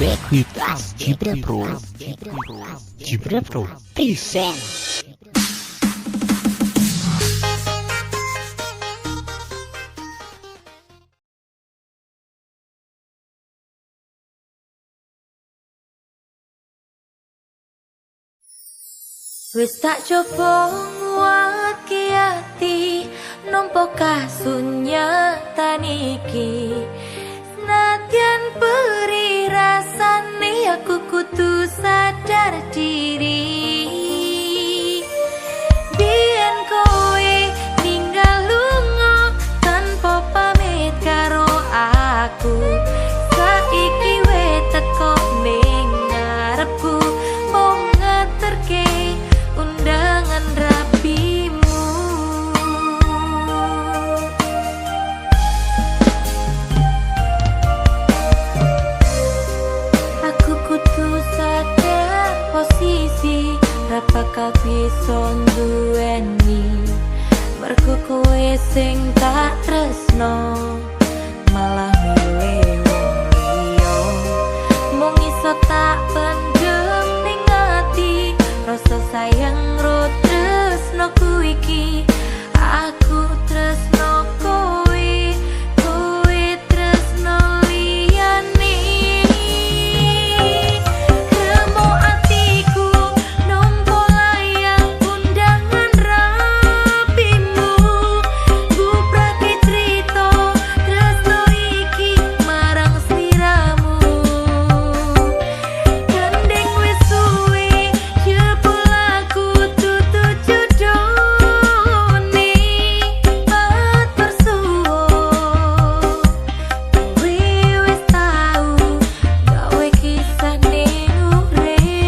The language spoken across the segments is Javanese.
Back with us, Jibra Pro. Jibra Pro present. Wis tak coba nguatke ati nampa kasunyatan iki. Senadyan perih rasane aku kudu sadar diri. Biyen kowe ninggal lunga tanpa pamit karo aku. Saiki wis teko ning ngarepku mung ngeterke undangan rapimu. Aku kudu sadar posisi ra bakal bisa nduweni, mergo kowe sing tak tresno malah milih wong liya. Mung iso tak pendem ning ati rasa sayang ro tresno ku iki. Aku tresno kowe, kowe tresno liyane. Remo atiku nampa layang undangan rapimu. Bubrake crita tresno iki marang sliramu. Gandeng wis suwe jebul aku dudu jodone. Matur suwun kowe wis tau gawe kisah ning uripku.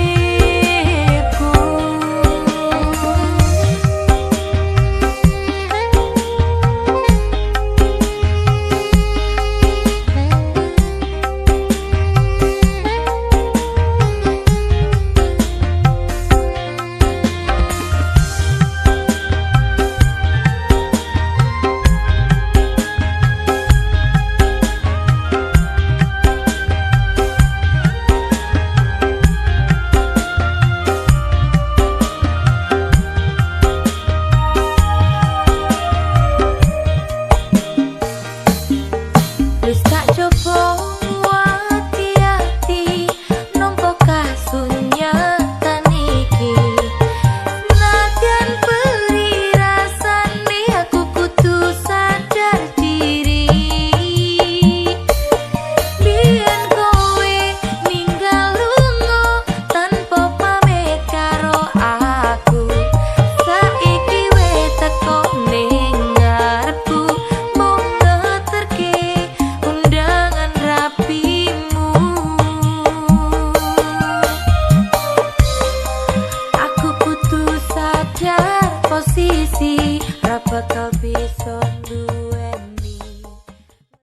Wis tak coba nguatke ati nampa kasunyatan iki. Senadyan perih rasane aku kudu sadar diri. Biyen kowe ninggal lunga tanpa pamit karo aku. Saiki wis teko ning ngarepku mung ngeterke undangan rapimu. Aku kudu sadar posisi ra bakal bisa